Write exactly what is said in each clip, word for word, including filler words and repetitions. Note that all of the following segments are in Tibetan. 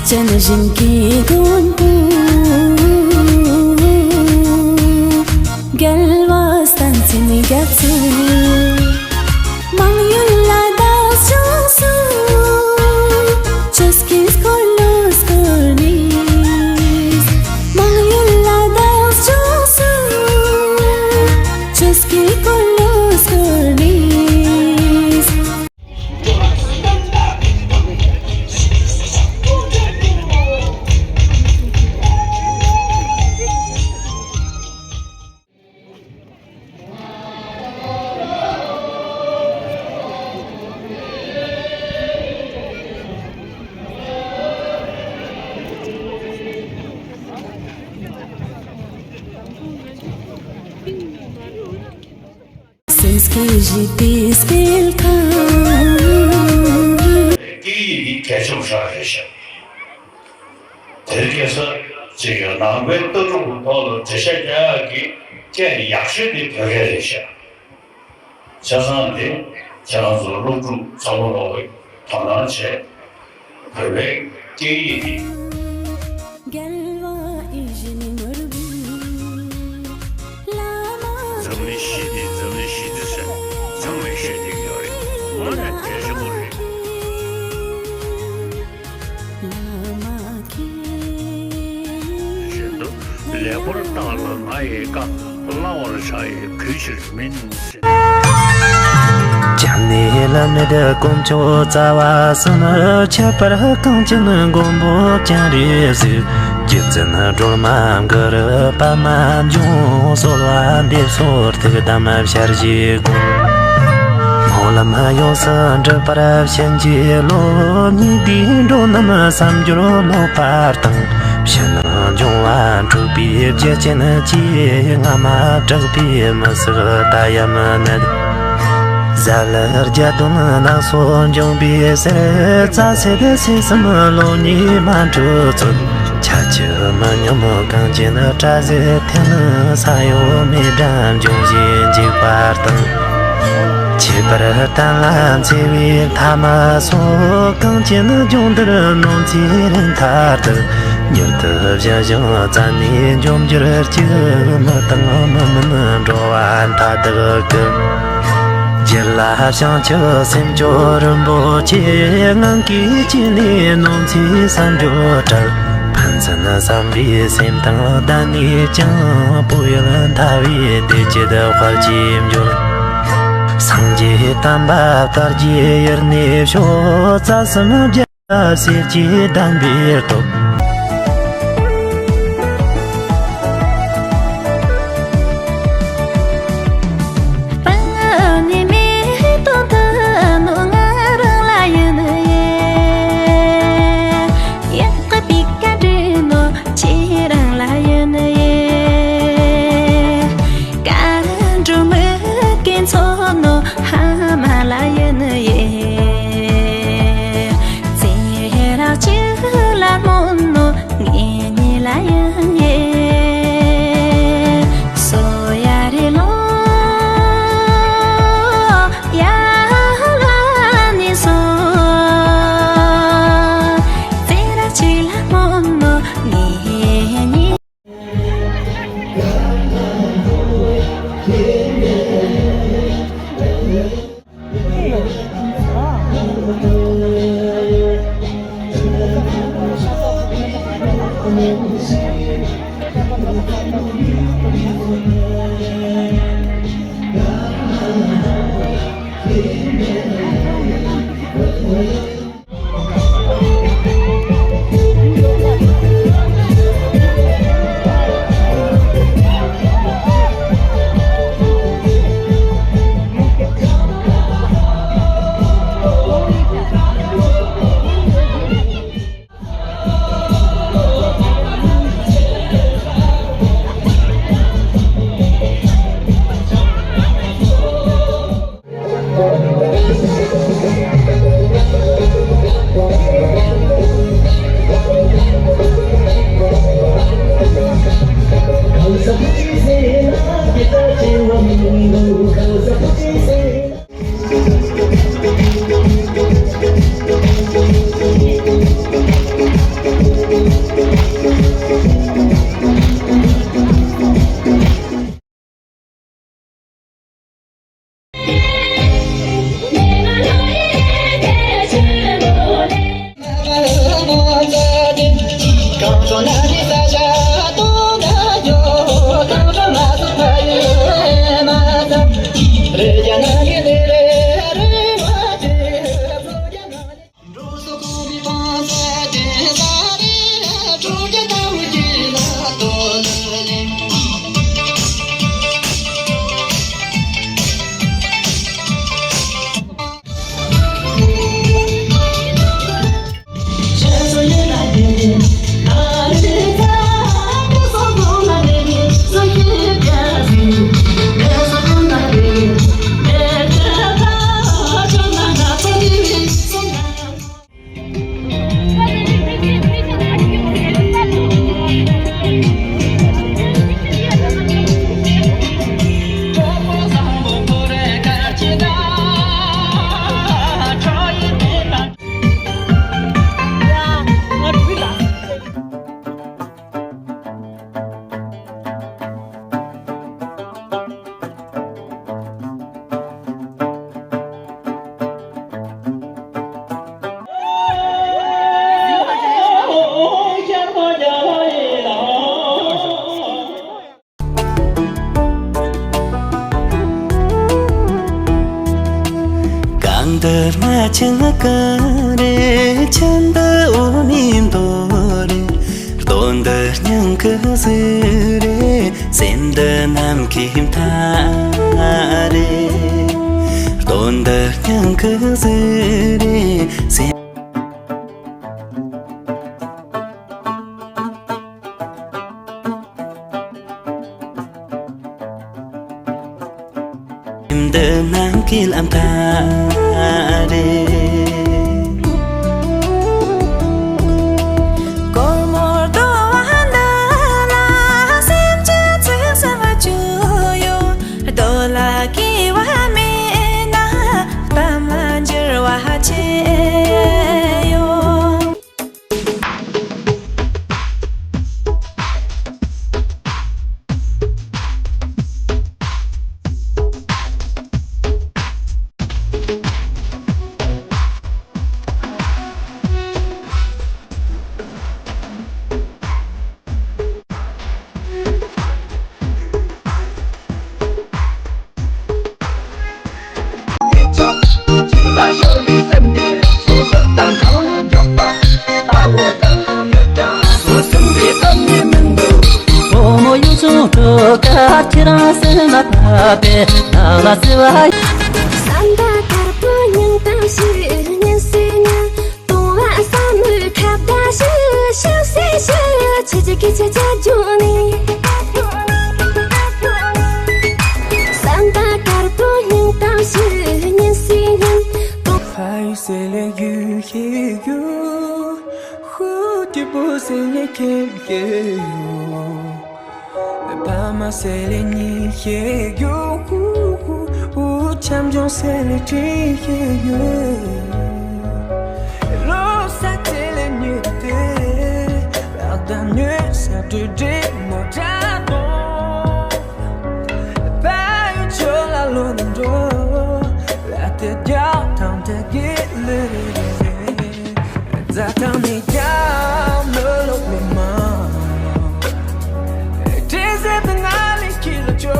ཅན་བཞིན་གྱི་མགོན་པོ། རྒྱལ་བ་བསྟན་འཛིན་རྒྱ་མཚོ། མང་ཡུལ་ལ་བདག་སྐྱོང་སོང་། ཆོས་ཀྱི་འཁོར་ལོ་བསྐོར་ནས། མང་ཡུལ་ལ་བདག་སྐྱོང་སོང་། ཆོས་ཀྱི་འཁོར་ལོ་བསྐོར་ནས། སེམས་ཀྱི་གཞི་དེ་སྤེལ་ཁང་། སྐད་ཡིག་འདི་གལ་ཆེན་པོ་ཞིག་རེད་ཤག་དེར་སྐད་ས་ཅིག་ནང་པའི་ལྟ་གྲུབ་ཀྱི་ཐོག་ལ་འགྲེལ་བཤད་རྒྱག་ཡག་གི་སྐད་ཡག་ཤོས་དེ་བོད་སྐད་རེད་ཤག་ཆ་ཚང་དེ་ཁྱེད་རང་ཚོ་སློབ་ཕྲུག་ཚང་མ་ལོག་གིས་དོ་སྣང་བྱས། བོད་པའི་སྐད་ཡིག་དེ། རྒྱལ་བ་ཡིད་བཞིན་ནོར་བུ། བླ་མ། འཛམ་གླིང་ཞི་བདེ་འཛམ་གླིང་ཞི་བདེ་ཟེར་ཚང་མས་བཤད་ཀྱི་ཡོད་རེད། དངོས་གནས་གལ་ཆེན་པོ་རེད། བླ་མ་མཁྱེན། བཞིན་དུ་ལེགས་པར་བརྟགས་ལ་ང་ཡི་བཀའ། བླང་བར་བྱ་ཡི་གུས་ཕྱིར་མིན། ཅན་ནེ་བླ་མེད་དཀོན་མཆོག་རྩ་བ་གསུམ། ཁྱད་པར་གངས་ཅན་མགོན་པོ་སྤྱན་རས་གཟིགས། རྗེ་བཙུན་སྒྲོལ་མ་གུ་རུ་པདྨ་འབྱུང་། གསོལ་བ་འདེབས་སོ་ཐུགས་དམ་ཞལ་གྱིས་བསྐུལ། སྨོན་ལམ་ཡོངས་སུ་འགྲུབ་པར་བྱིན་གྱིས་རློབས། ཉེ་དུའི་འགྲོ་རྣམས་བསམ་སྦྱོར་ལོག་པར་བཏང་། ཕྱི་ནང་འབྱུང་བ་འཁྲུགས་པའི་རྒྱུ་ཅན་གྱིས། སྔ་མ་དྲག་པས་མི་བསྲེགས་ད་ཡང་མི་ནད། གཟའ་ལྷག་བརྒྱད་སྟོན་ནག་སོགས་འབྱུང་བའི་ཟེར། རྩ་སེལ་ཟས་གསུམ་ལོ་གཉིས་མ་འཁྲུགས་ཚུལ། ཆ་བཅུ་མི་སྙོམས་གངས་ཅན་སྐྲ་ཟད་འཐེན། ས་གཡོ་མེ་འགྲམ་འབྱུང་བཞིན་འཇིགས་པ་དང་། ཁྱད་པར་གཏན་ལ་འཚེ་བའི་ཐ་མ་སོགས། གངས་ཅན་ལྗོངས་འདིར་ནོར་འཚེའི་རིམ་མཐའ་ལྟར། མྱུར་དུ་ཞི་ཞིང་བཙན་ནས་འཇོམས་གྱུར་ཅིག་མི་དང་མི་མིན་འགྲོ་བ་མཐའ་དག་གི། རྒྱུད་ལ་བྱང་ཆུབ་སེམས་མཆོག་རིན་པོ་ཆེ། ངང་གིས་བསྐྱེད་ནས་ནོར་འཚེའི་བསམ་སྦྱོར་བྲལ། ཕན་ཚུན་བསམ་པའི་སེམས་དང་ལྡན་ནས་ཀྱང་། བོད་ཡུལ་མཐའ་བའི་བདེ་སྐྱིད་དཔལ་གྱིས་འབྱོར། སངས་རྒྱས་བསྟན་པ་དར་རྒྱས་ཡུན་གནས་ཤོག་རྩ་གསུམ་རྒྱལ་བ་སྲས་ཀྱི་གདམས་པའི་སྟོབས། སྤང་ནི་མེད་དོན་དུ་ནོ་ང་རང་ལ་ཡིན་ཡེ། ཡག་པའི་བཀའ་དྲིན་ནོ་ཁྱེད་རང་ལ་ཡིན་ཡེ། བཀའ་འགྲོ་མི་དགེ་ཚོགས་ནོ་ཧ་མ་ལ་ཡིན་ཡེ། ཚེ་རབས་གཅིག་ལ་སྨོན། ག་རེ་ཆེན་འདི་འོ་མི་མདོ་རེད། རྡོ་འདི་སྙིང་གི་ཟེར་རེད། སེམས་འདི་ནམ་མཁའི་མཐའ་རེད། རྡོ་འདི་སྙིང་གི་ཟེར་རེད། སེམས། འདི་ནམ་མཁའི་ལམ་ཐག་རེད། སྒོར་མོ་རྡོ་བ་འདི་ལ་སེམས་ཀྱི་ཚིག་ཟེར་བ་བཅུ་ཡོད། རྡོ་ལ་གི་བ་མེད་ན་གཏམ་ལ་འགྱུར་བ་ཆེ་ཡོད། བསམ་པ་དཀར་པོ་སྙིང་གཏམ་ཞིག་སྙན་སེ་ཉན། གཏོང་བ་བསམ་མོད་ཁ་བརྡ་ཞིག་ཞིག་སེ་ཞིག་ཆེ་ཆེ་གི་ཆེ་ཆེ་བརྗོད་ནས། བསམ་པ་དཀར་པོ་སྙིང་གཏམ་ཞིག་སྙན་སེ་ཉན། ཕ་ཡུལ་ཟེར་ལེ་ཡུལ་ཤེས་ཡུལ། ཧུ་སྐྱིད་པོ་ཟེར་ལེ་ཁྱེད་ཤེས་ཡུལ། ཕ་མ་ཟེར་ལེ་གཉིས་ཤེས་ཡོད། ཨུ་ཨུ་འུ་འུ་འཆམ་ཆུང་ཟེར་ལེ་དྲིན་ཤེས་ཡོད། ལོ་ས་ཟེར་ལེ་ཉེ་དེ་རག་ད་ཉོས་ས་དུས་འདྲེ་མོ་འདྲ་དང་། ཕ་ཡུལ་ཆོས་ལ་ལོ་འགྲོ་ལ་དེ་རྒྱག་དང་དེ་གི་ལེ་རེ་རེ་རེ། རྫ་ཐང་ནས་ཀྱང་མི་ལོག་མི་མང་། དྲན་ཟེར་དུ་ང་ལས་ཁྱི་ལ་ཅོ།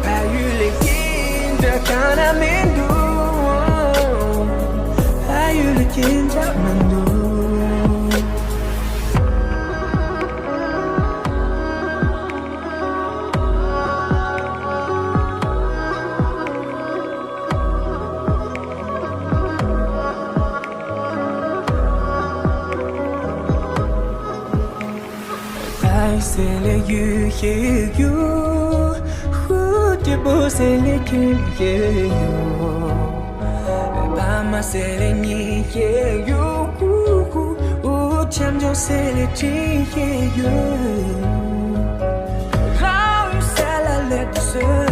ཕ་ཡུལ་ལས་ཀྱིན་འདྲ་གང་ན་མི་འདུག་ཕ་ཡུལ་ལས་ཀྱིན་འདྲ་མི་འདུག་ཕ་ཡུལ་ཟེར་ལེ་ཡུལ་ཤེས་ཡོད། ཧུ་སྐྱིད་པོ་ཟེར་ལེ་ཁྱིམ་ཤེས་ཡོད། ཕ་མ་ཟེར་ལེ་གཉིས་ཤེས་ཡོད། ཧུ་ཧུ་ཧུ་འཆམ་ཆུང་ཟེར་ལེ་དྲིན་ཤེས་ཡོད། རང་ཡུལ་ས་ལ་སླེབས་དུས་ཟེར།